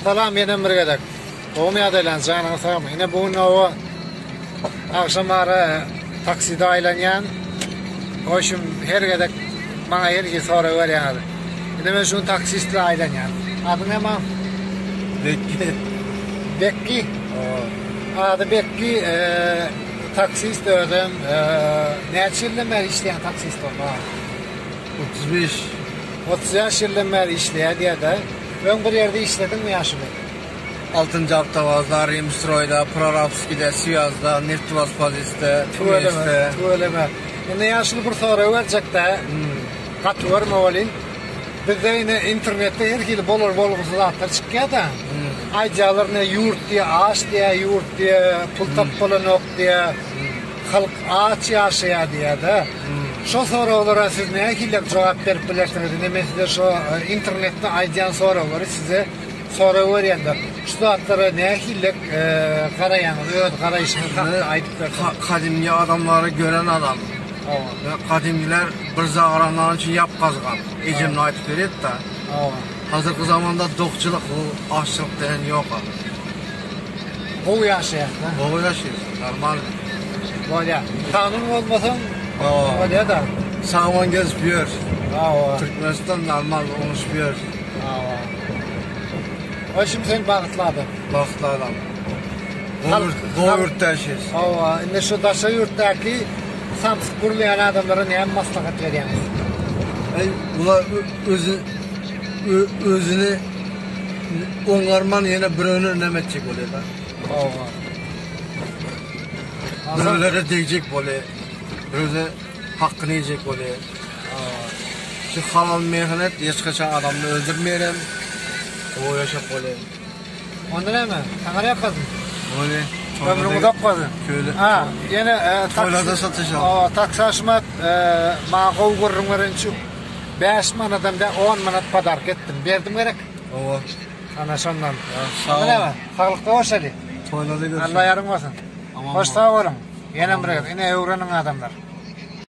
Salam ýenem bir gezek. Gowumy ýagdaýlaryňyz, janyňyz sagmy? Ine bu gün oba agşam ara takside aýlanýan. Goýşum her gezek maňa her hili sorag berýäňiz. Ine men şu gün taksist bilen aýlanýan. Adyň näme? Bekki. Bekki? Ady Bekki, taksist özem. Näçe ýyldan bäri işleýäň taksist bolup? 35. 35 ýyldan bäri işleýär diýýär-de. Öň bir ýerde işlediňmi ýaşuly? Altynjy awtowazda, Rimstroýda, Prorabskide, Swýazda, Neftwazpozisde, Tüweleme, tüweleme. Indi ýaşuly bir sorag berjek-dä. Gaty görme welin. Bizde ine internetde her hili bolar bolgusyz zatlar çykýar-da. Aýdýarlar ine ýurt diýe aç diýe, ýurt diýe pul tapyp bolanok diýe, halk aç ýaşaýar diýýär-de. Şo soraglara siz nähili jogap berip bilersiňiz? Ine men size şo internetde aýdýan soraglary size sorag berýän-de. Şu zatlara nähili garaýaňyz, öz garaýşyňyz hakda aýdyp berseňiz. Gadymky adamlary gören adam. Hawa. Gadymkylar bir zagara nan üçin ýap gazgan. Ejemden aýdyp berýärdi-de. Hawa. Hazirki zamanda dokçulyk, bu açlyk diýen ýok. Gowy ýaşaýas-da. Gowy ýaşaýas, normal. Bolýar. Sagdyn bolmasaň, bolýar-da. Sag-aman gezip ýör. Hawa. Türkmenistan normal oňuşyp ýör. Hawa. Hoşum sen bagtly adam. Bagtly adam. Gowy ýurtda ýaşaýas. Hawa, indi şu daşary ýurtdaky samsyk gürleýän adamlara näme maslahat berýäňiz? Eý, bular özü özüni oňarman ýene birewini näme etjek bolýar-da. Hawa. Birewlere degjek bolýar. Birewde hakyny iýjek bolýar. Hawa. Şu halal mähnet hiç haçan adamny öldürmeýärem. Gowy ýaşap bolýar. Onda näme? Saňa ýakasyn. Bolýar. Ömrüň uzak bolsun. Köle. Ha, ýene toýlarda satyşa. Hawa, taksaşmat maňa gowy gürrüň beren üçin 5 manatdan da 10 manat podarka etdim. Berdim gerek? Hawa. Ana şondan. Sag ol. Näme? Saglykda görşeli. Toýlarda görşeli. Allah ýaryň bolsun. Hoş sag boluň. Ýene bir gezek. Ine öwreniň adamlar.